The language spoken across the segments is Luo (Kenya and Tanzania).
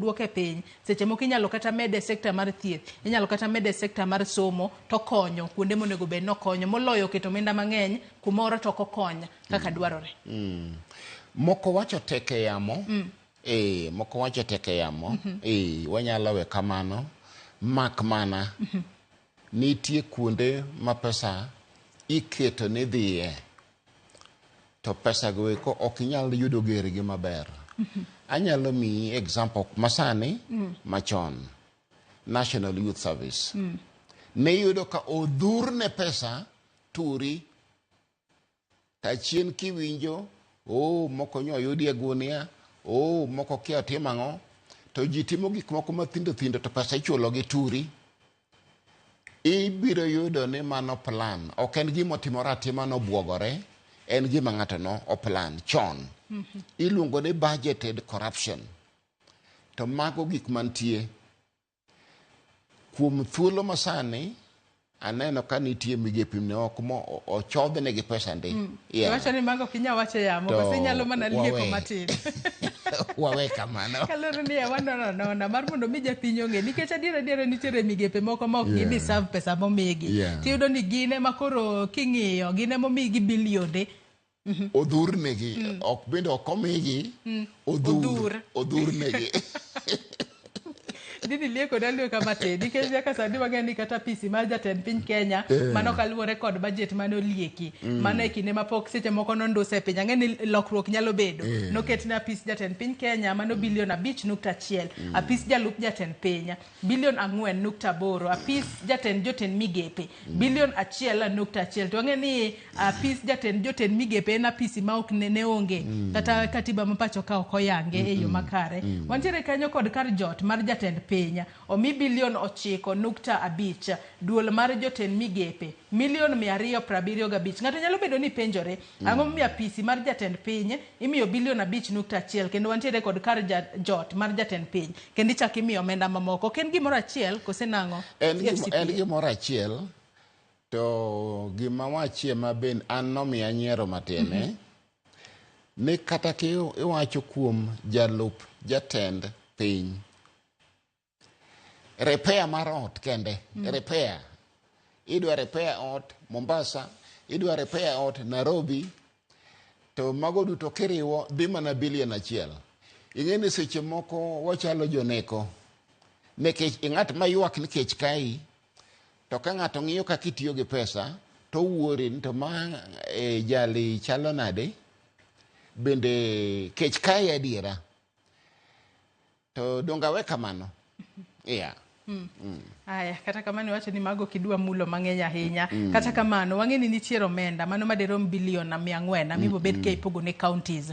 Duoke piny. Seche moko inyalo kata mede e sekta mar thieth, inyalo kata mede e sekta mar somo to okonyo kuonde monego bed ni okonyo moloyo keto omenda mang'eny kumoro to ok okony kaka dwarore. Moko wacho tek e yamo. Eh, moko wacho tek e yamo. Eh, wanyalo we kamano. Mak mana nitie kuonde ma pesa iketo ni dhiye to pesa go eko ok inyal yudo gergi maber. Anyalo miyi example masani machon. National Youth Service. Ne iyudo ka odhurne pesa turi to achien kiwinjo oh, moko nyo oyudi e gunia, oh, moko kia otim ang'o, to ji timo gik moko mathindo thindo to pesa ichulo gi turi. Ibiro yudo ni mano plan, ok en gima otimore atima nobuogore, en gima ng'ato no oplan chon. Iluongo ni budgeted corruption. To mago gik mantie. Kuom thuolo masani, aneno ka nitie migepe moko mo ochodhnegi pesa ndi. Yeah. Iwacho ni mago ok inyal wacho e yamo, koso inyalo mana lieko matin. Wawe kamano. Kaluwore ni wanono anona mar mondo mi japiny ong'e nikech adier adiera nitiere migepe moko ma ok yeah. gideserve pesa momigi. Tiyudo ni gin ema koro king'iyo gin ema omigi bilionde. Odhurnegi. Ok bende ok omigi. Odhur. Odhurnegi. Dini lieko nalieka matin nikech nyaka sani wang'eyo ni kata apisi mar jatend piny Kenya mano kaluwore kod budget mane olieki mano e kinde mapok seche moko nonduse e piny ang'e ni lokruok nyalo bedo noket ne apis jatend piny Kenya mano bilion 5.1 apis jalup jatend piny bilion 4.8 apis jatend jotend migepe bilion 1.1 to wang'e ni apis jatend jotend migepe en apisi ma ok ne onge kata katiba ma pacho ka ok oyange e yo makare. Wantiere kanyo kod kar jot mar jatend piny omi bilion 9.5 duol mar jotend migepe milion 275. Ng'ato nyalo bedo ni penjore ang'o momiyo apisi mar jatend piny imiyo bilion 5.1 kendo wantiere kod kar jot mar jatend piny kendo ichako imiyo omenda mamoko. Ok en gimoro achiel kose nang'o? En gimoro achiel. To gima wachie ma ben an nomiya nyiero matin mm -hmm. ni kata ki iwacho kuom jalup jatend piny repair mar ot kende repair idwa repair ot Mombasa idwa repair ot Nairobi to mago duto kiriwo dhi mana bilion achiel ing'e ni seche moko wachalo joneko nikech ng'at ma ywak nikech kai To ka ng'ato ng'iyo kaka itiyo gi pesa, to owuori ni to ma e, jali chalo nade? Bende kech kaye adiera? To donge awe kamano? Yeah. Aya, kata kamano iwacho ni mago kidwa mulo mang'eny ahinya. Kata kamano, wang'e ni nitiere omenda mano madirom bilion 400 mibo bed ka ipogo ne counties.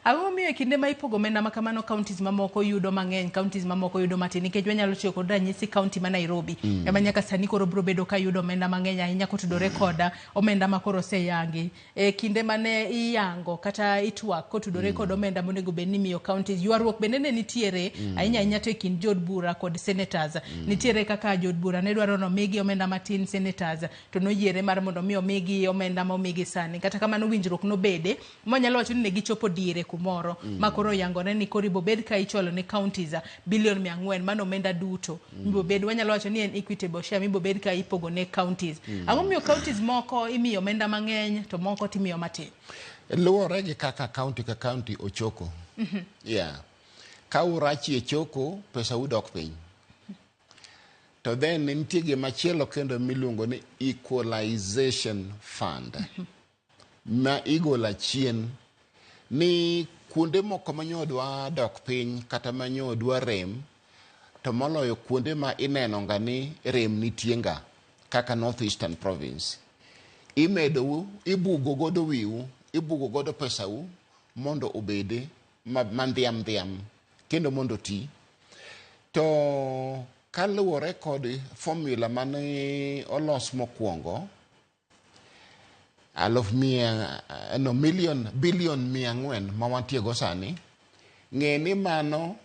Ang'o momiyo e kinde ma ipogo omenda ma kamano counties mamoko yudo mang'eny, counties mamoko yudo matin? Nikech wanyalo tiyo kod ranyisi county ma Nairobi ema nyaka sani koro biro bedo ka yudo omenda mang'eny ahinya kotudore kod omenda ma koro oseyangi. E kinde mane iyango kata itwak kotudore kod omenda monego bed ni imiyo counties, ywaruok bende ne nitiere ahinya ahinya to e kind jood bura kod senators. Nitiere kaka jood bura ne dwaro ni omigi omenda matin, senators to noyiere mar mondo mi omigi omenda ma omigi sani. Kata kamano winjruok nobede Mwanyalo wacho ni ne gichopo diere kumoro ma koro oyangore ni koro ibobed ka ichwalo ne counties bilion 400 mano omenda duto mibobed wanyalo wacho ni en equitable share mibobed ka ipogo ne counties. Ang'o momiyo counties moko imiyo omenda mang'eny to moko timiyo matin? Luwore gi kaka county ka county ochoko. Yeah. Ka urachie choko, pesa u dok piny. To then nitie gima chielo kendo miluongo ni equalization fund. Ma igolo achien ni kuonde moko ma nyo dwa dok piny kata ma nyo dwa rem to moloyo kuonde ma ineno nga ni rem nitie nga kaka North Eastern Province imedou ibugo godo wiu ibugo godo pesau mondo obed ma ndhiam ndhiam kendo mondo oti. To kaluwore kod formula mane olos mokwongo aluf mia no milion bilion 400 ma wantie go sani ng'e ni mano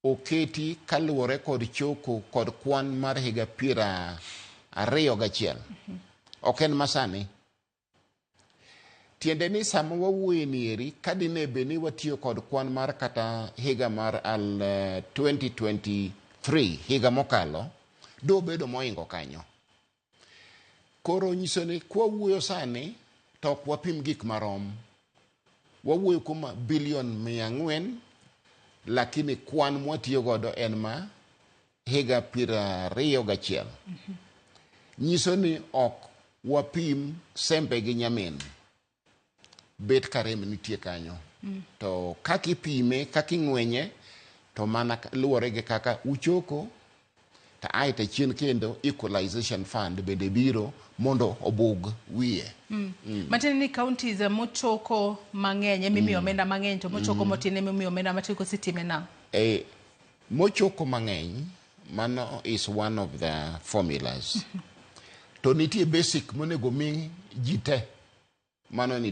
oketi kaluwore kod choko kod kwan mar higa 21 ok en masani. Tiende ni sama wawuoye ni eri, ka dine bed ni watiyo kod kwan mar kata higa mar 2023, higa mokalo, dobedo moingo kanyo. Koro nyiso ni kwawuoyo sani to ok wapim gik marom. Wawuoyo kuom bilion 400, lakini kwan mwatiyo godo en ma higa 21. Nyiso ni ok wapim sembe gi nyamin. Bet karem nitie kanyo. To kaka ipime, kaka ing'wenye, to mana luwore gi kaka uchoko, to ae to chien kendo equalization fund bende biro mondo obug wiye. Matiende ni counties mochoko mang'eny emimiyo omenda mang'eny, to mochoko matin emimiyo omenda matin, kositime nang'o? Mochoko mang'eny, mano is one of the formulas. To nitie basic monego mi ji te. Mano ni